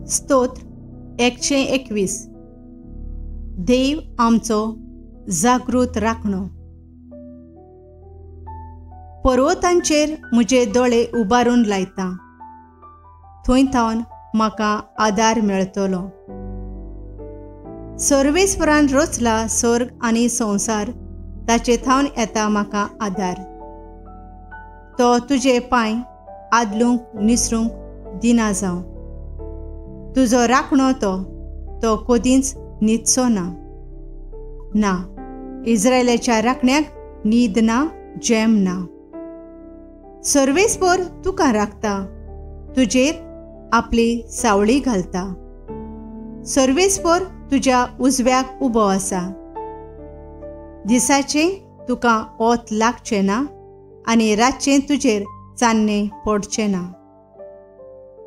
स्तोत्र 121. देव आमचो जागृत राखणो. पर्वतांचेर म्हजे दोळे उबारून लायता, थंय थावन म्हाका आदार मेळटलो. सर्वेस्वरान रचला स्वर्ग आनी संवसार, ताचे थावन येता म्हाका आदार. तो तुजे पांय आदलूंक निसरूंक दिना जावं. तुजो राखणो तो तो कदींच न्हिदचो ना. ना, इस्रायलाच्या राखण्याक न्हीद ना, जेम ना. सर्वेस्पर तुका राखता, तुजेर आपली सावळी घालता. सर्वेस्पर तुज्या उजव्याक उबो आसा. दिसाचें तुका ओत लागचें ना आनी रातचें तुजेर चान्नें पडचें ना.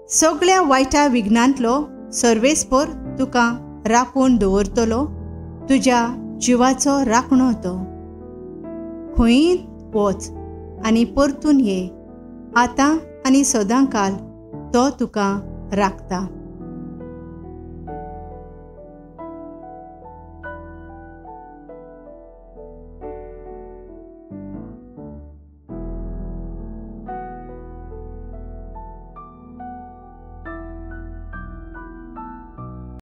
सगळ्या वायटा विघ्नांतलो सर्वेस्पर तुका राखून दवरतलो, तुज्या जिवाचो राखणो तो. खंय वच आनी परतून ये, आतां आनी सदांकाल तो तुका राखता.